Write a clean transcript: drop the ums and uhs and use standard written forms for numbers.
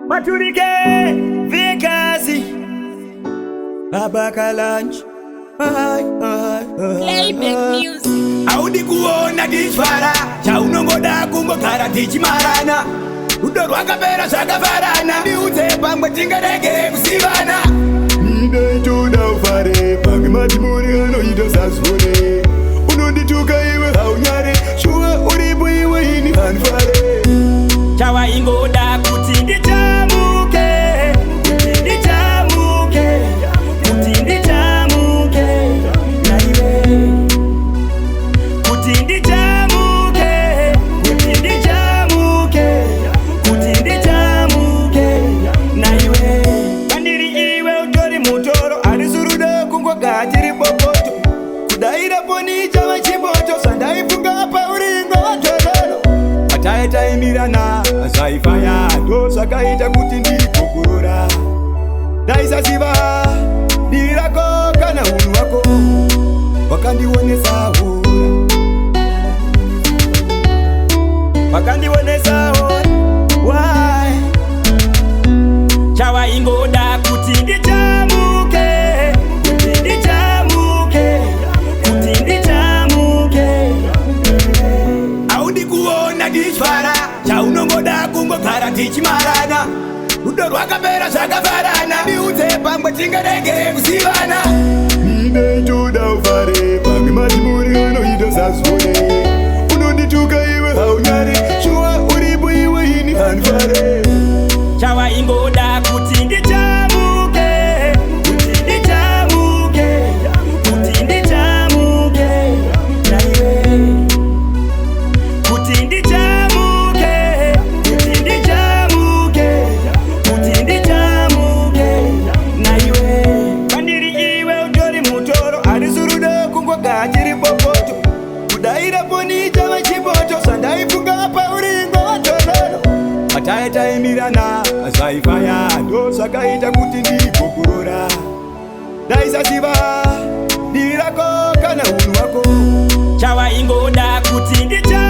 Maturike Vikazi Abakalanch. Playback music. Haudi kuona tichifara, chaunongoda kungogara tichimarana. Rudo rwakapera zvakafarana, ndiudze pamwe tingaregere kuzivana. Ine toda ufare, pamwe madhimoni anoita sazvone. Unondituka iwe haunyare, shuwa uripo iwe ini handifare. Chawaingoda kuti ndichamuke, kuti ndichamuke, kuti ndichamuke naiwe, kuti ndichamuke, kuti ndichamuke, kuti ndichamuke naiwe. Kwandiri iwe utori mutoro, handisi rudo kungogara tiri bopoto. Kudaira foni chava chimoto, zvandaifunga pauringo watororo. Pataitaimirana zvaifaya, ndo zvakaita kuti ndikokurora. Ndaisaziva divi rako kana unhu hwako, wakandionesa hura, wakandionesa hura. Why? Chawaingoda kuti ndichamuke, kuti ndichamuke, kuti ndichamuke. Haudi kuona tichifara, chaunongoda kungogara tichimarana. Rudo rwakapera zvakafarana, ndiudze pamwe tingaregere kuzivana. Ine toda ufare, pamwe madhimoni anoita sazvone. Unondituka iwe haunyare, shuwa uripo iwe ini handifare. Chawaingoda kuti ndichamuke, kuti ndichamuke, kuti ndichamuke naiwe, kuti ndichamuke, kuti ndichamuke, kuti ndichamuke naiwe. Kwandiri iwe utori mutoro, handisi rudo kungogara tiri bopoto. Kudaira foni chava chimoto, zvandaifunga pauringo watororo. Pataitaimirana zvaifaya, ndo zvakaita kuti ndikokurora. Ndaisaziva divi rako kana unhu hwako, chawaingoda kuti ndicha